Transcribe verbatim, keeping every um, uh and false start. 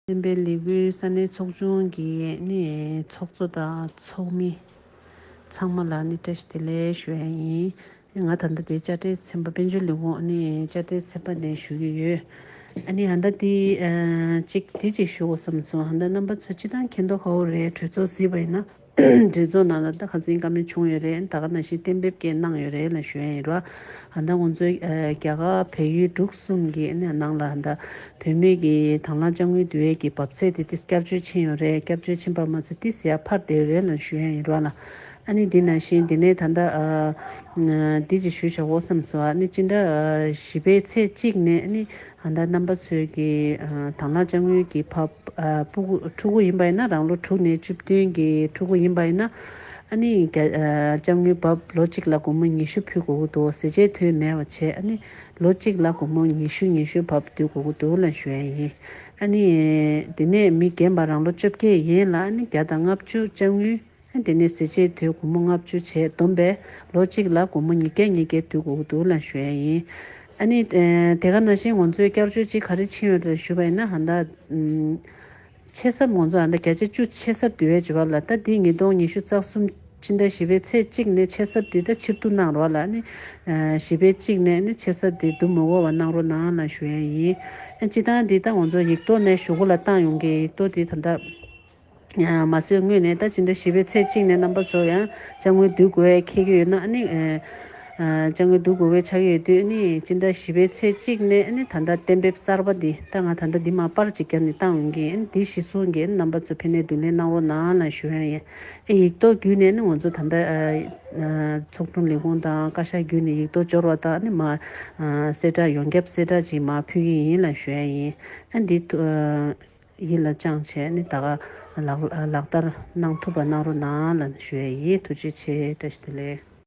བསྟན་པའི་ལས་འགུལ་ས་གནས་ཚོགས་ཆུང་གི་ནི་ཚོགས་གཙོ་དང་ཚོགས་མི་ཚང་མ་ལ་ནི་བཀྲ་ཤིས་བདེ་ལེགས་ཞུ་ཡ་ཡིན། ང་ད་ལྟ་དེ་དཔྱ་ཁྲལ་ཚན་པ་དཔལ་འབྱོར་ལས་ཁུངས་ནི་དཔྱ་ཁྲལ་ཚན་པ་ནས་ཞུ་གི་ཡོད། ཨ་ནི་ཨ་ད་དེ་ཨ་གཅིག་དེ་གཅིག་ཞུ་དགོས་བསམ་སོང་། ཨ་ད་རྣམ་པ་ཚོ་སྤྱི་བཏང་མཁྱེན་རྟོགས་ཁ་བོ་རེད། གྲོས་ཚོགས་གཟིགས་པ་ཡིན་ན། གྲོས་ཚོགས་ནང་ལ་ད་ཁ་སང་བཀའ་མོལ་བྱུང་ཡོད་རེད། ད་ག་ནང་བཞིན་གཏན་འབེབས་ཀྱི་གནང་ཡོད་རེད་ལ་ཞུ་ཡ་ཡིན་ར། ཨ་ད་ང་ཚོའི་ཨ་རྒྱ་གར་བལ་ཡུལ་འབྲུག་གསུམ་གྱི་ནང་ལ་ད་བུད་མེད་ཀྱི་དང་བླངས་དཔྱ་དངུལ་བསྡུ་ཡས་ཀྱི་འབབ་ཚད་དེ་ཏིས་བསྐྱར་བཅོས་ཕྱིན་ཡོད་རེད། བསྐྱར་བཅོས་ཕྱིན་པ་མ་ཚད་ཏིས་ཡར་འཕར་བསྡད་ཡོད་རེད་ལ་ཞུ་ཡ་ཡིན་ར་ལ། ཨ་ནི་འདི་ནང་བཞིན་འདི་ནས་ད་ལྟ་ཨ་འདི་ཅིག་ཞུ་བཞག་འོ་བསམ་སོང་། ཨ་ནི་སྤྱི་ཟླ་ཨ་བཞི་པའི་ཚེས་གཅིག་ནས་ཨ་ནི་ཨ་ད་རྣམ་པ་ཚོའི་གི་ཨ་དང་བླངས་དཔྱ་དངུལ་གྱི་ཕབ་ཨ་ཕྲུ་གུ་ཕྲུ་གུ་ཡིན་པ་ཡིན་ན། རང་ལོ་དྲུག་ནས་བཅུ་བདུན་གྱི་ཕྲུ་གུ་ཡིན་པ་ཡིན་ན། ཨ་ནི་རྒྱ་ཨ་དཔྱ་དངུལ་འབབ་ལོ་གཅིག་ལ་སྒོར་མོ་ཉི་ཤུ་ཕུལ་དགོས་ཀྱི་འདུག་ཟས་བཅད་དོད་མེད་པ་བྱས། ཨ་ནི་ལོ་གཅིག་ལ་སྒོར་མོ་ཉི་ཤུ་ཉི་ཤུ་འབབ་སྡུད་དགོས་ཀྱི་འདུག་ལ་ཞུ་ཡ་ཡིན། ཨ་ནི་དེ་ནས་མི་རྒན་པ་རང་ལོ་བཅོ་བརྒྱད་ཡན་ལ་ཨ་ནི་བརྒྱ་དང་ལྔ་བཅུ་དཔྱ་དངུལ། ཨ་དེ་ནས་ཟས་བཅད་དོད་སྒོར་མོ་ལྔ་བཅུ་བྱས་བསྡོམས་པས་ལོ་གཅིག་ལ་སྒོར་མོ་ཉིས་བརྒྱ་ཉིས་བརྒྱ་སྡུད་དགོས་ཀྱི་འདུག་ལ་ཞུ་ཡ་ཡིན། ཨ་ནི་ཨ་དེ་ག་ནང་བཞིན་ང་ཚོའི་བསྐྱར་བཅོས་གཅིག་ག་རེ་ཕྱིན་ཡོད་རེད་ཞུས་པ་ཡིན་ན། ཨ་ད་ཨམ་ཆད་གསབ་ང་ཚོ་ཨ་ད་བརྒྱ་ཆ་བཅུ་ཆད་གསབ་བསྡུ་བའི་བྱེད་པ་ལ་ད་འདི་ཉིས་སྟོང་ཉི་ཤུ་རྩ་གསུམ་སྤྱི་ཟླ་བཞི་པའི་ཚེས་གཅིག་ནས་ཆད་གསབ་འདི་ད་ཕྱིར་བསྡུ་གནང་རོགས་ལ། ཨ་ནི་ཨ་བཞི་པའི་གཅིག་ནས་ཨ་ནི་ཆད་གསབ་འདི་བསྡུ་མི་དགོས་པ་གནང་རོགས་གནང་ལ་ཞུ་ཡ་ཡིན། ཨ་སྤྱི་བཏང་འདི་ད་ང་ཚོ་ཡིག་ཐོག་ནས་གཞུག་གུ་ལ་བཏང་ཡོང་གི་ཡིག་ཐོག་འདི་ད་ལྟ། ཡང་མ་བཟོས་སྔོན་ནས་ད་ཕྱི་ཟླ་བཞི་པའི་ཚེས་གཅིག་ནས་རྣམ་པ་ཚོ་ཡང་དཔྱ་དངུལ་བསྡུ་དགོས་འཁེལ་གྱི་ཡོད་ན། ཨ་ནི་ཨ་དཔྱ་དངུལ་བསྡུ་དགོས་པའི་ཆགས་ཀྱི་ཡོད་དུས། ཨ་ནི་ཕྱི་ཟླ་བཞི་པའི་ཚེས་གཅིག་ནས་ཨ་ནི་ད་ལྟ་གཏན་འབེབས་གསར་པ་འདི་ད་ང་ད་ལྟ་འདི་མ་པར་གཅིག་བརྒྱབ་ནས་བཏང་ཡོང་གི། ཨ་ནི་འདི་གཞི་བཟུང་གིས་ཨ་ནི་རྣམ་པ་ཚོ་ཕན་ནས་བསྡུ་ལེན་གནང་རོགས་གནང་ལ་ཞུ་ཡ་ཡིན། ཨ་ཡིག་ཐོག་བརྒྱུད་ནས་ཨ་ནི་ང་ཚོ་ད་ལྟ་ཨ་ཚོགས་དྲུང་ལས་ཁུངས་དང་བཀའ་ཤག་བརྒྱུད་ནས་ཡིག་ཐོག་འབྱོར་བ་དང་། ཨ་ནི་མ་ཨ་གསལ་བསྒྲགས་ཡོངས་ཁྱབ་གསལ་བསྒྲགས་ཅིག་མ་ཕུལ་གྱི་ཡིན་ལ་ཞུ་ཡ་ཡིན། ཨ་འདི་ཐུ་ཨ། ཡིད་ལ་བཅངས་བྱས་ནི་ད་ག་ལག་ལག་བསྟར་གནང་ཐུབ་པ་གནང་རོགས་གནང་ལ་ཞུ་ཡ་ཡིན། ཐུགས་རྗེ་ཆེ། བཀྲ་ཤིས་བདེ་ལེགས།